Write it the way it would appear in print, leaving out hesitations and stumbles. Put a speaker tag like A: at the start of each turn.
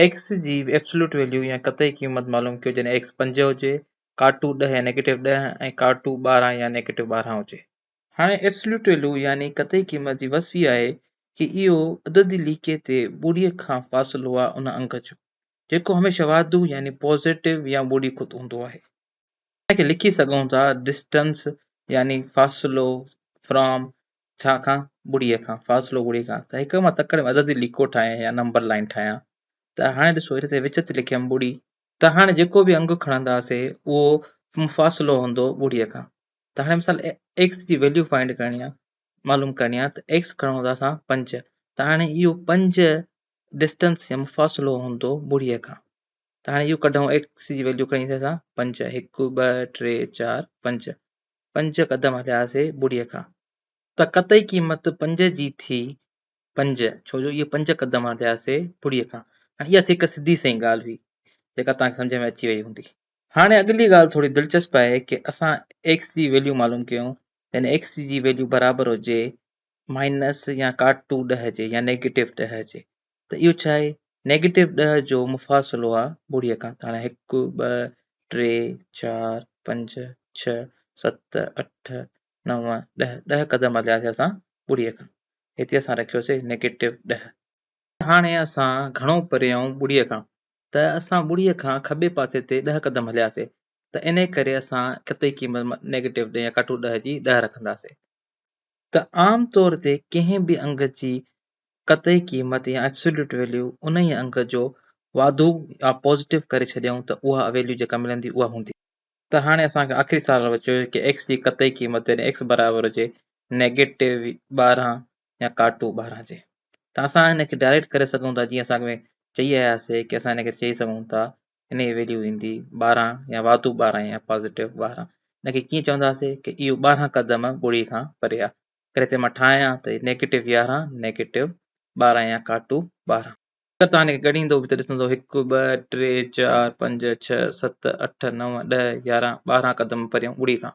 A: X جي absolute value يا قطعي قيمت معلوم ڪيو جڏهن ايڪس پنج هجي، ڪاٽو ڏهه يا نيگيٽو ڏهه ۽ ڪاٽو ٻارهن يا نيگيٽو ٻارهن هجي. هاڻي ايبسوليوٽ ويليو يعني قطعي قيمت جي وصف اها آهي ڪي اهو عددي ليڪي تي ٻڙي کان فاصلو آهي ان انگ جو جيڪو هميشه واڌو يعني پازيٽو يا ٻڙي خود هوندو آهي. ان کي لکي سگهون ٿا ڊسٽنس يعني فاصلو فرام ڇا کان ٻڙيء کان فاصلو ٻڙيء کان ته هڪ مان تڪڙ ۾ عددي ليڪو ٺاهيان يا نمبر لائن ٺاهيان ته هاڻي ڏسو هتي وچ تي لکيم ٻڙي ته هاڻي جيڪو به انگ کڻنداسي اهو مفاصلو هوندو ٻڙيء کان ته هاڻي مثال ايڪس جي ويليو فائنڊ ڪرڻي آهي معلوم ڪرڻي آهي ته ايڪس کڻون ٿا اسان پنج ته هاڻي اهو پنج ڊسٽنس يا مفاصلو هوندو ٻڙيء کان ته هاڻي اهو ڪڍون ايڪس جي ويليو کڻي اسان پنج هڪ ٻه ٽي چار پنج پنج قدم هلياسي ٻڙيء کان ته قطعي قيمت پنج جي ٿي پنج ڇو جو اهي پنج قدم هلياسي ٻڙيء کان هاڻي اها هڪ سڌي سئين ڳالهه هئي جيڪا توهان کي سمجهه ۾ اچي وئي هوندي. هاڻي اڳلي ڳالهه ٿوري دلچسپ آهي ڪي اسان ايڪس جي ويليو معلوم ڪيون يعني ايڪس جي ويليو برابر هجي مائنس يا ڪاٽو ڏهه جي يا نيگيٽو ڏهه جي ته اهو ڇا آهي؟ نيگيٽو ڏهه جو مفاصلو آهي ٻڙيء کان ته هاڻي هڪ، ٻه، ٽي، چار، پنج، ڇهه، ست، اٺ، نو، ڏهه، ڏهه قدم هلياسين اسان ٻڙيء کان. هتي اسان رکيوسين نيگيٽو ڏهه. هاڻي اسان گهڻو پري آهيون ٻڙيء کان ته اسان ٻڙيء کان کٻي پاسي تي ڏهه قدم هلياسين ته انهيء ڪري اسان قطعي قيمت نيگيٽو ڏهه يا ڪاٽو ڏهه جي ڏهه رکنداسين. ته عام طور تي ڪنهن به انگ جي قطعي قيمت يا Absolute Value انهيء انگ جو واڌو يا پازيٽو ڪري ڇڏيائون ته اها ويليو جيڪا ملندي اها هوندي. ته هاڻي اسان کي آخري سوال بچيو ڪي ايڪس جي قطعي قيمت جڏهن ايڪس برابر هجي نيگيٽو 12 يا ڪاٽو 12 جي ته اسان هن کي ڊائريڪٽ ڪري سگهون ٿا جيئن اسان اڳ ۾ چئي آياسي ڪي اسان هن کي چئي سگهون ٿا انهيء ويليو ايندي 12 يا واڌو 12 يا پازيٽو 12 ان کي ڪيئن چونداسي ڪي اهو 12 قدم ٻڙي کان پري آهي ڪري هتي مان ٺاهيان ته نيگيٽو 11 نيگيٽو 12 يا ڪاٽو 12. اگر توهان هن کي ڳڻيندو به ته ڏسندو هڪ، ٻه، ٽي، چار، پنج، ڇهه، ست، اٺ، نو، ڏهه، يارهن، 12 قدم پريون ٻڙي کان.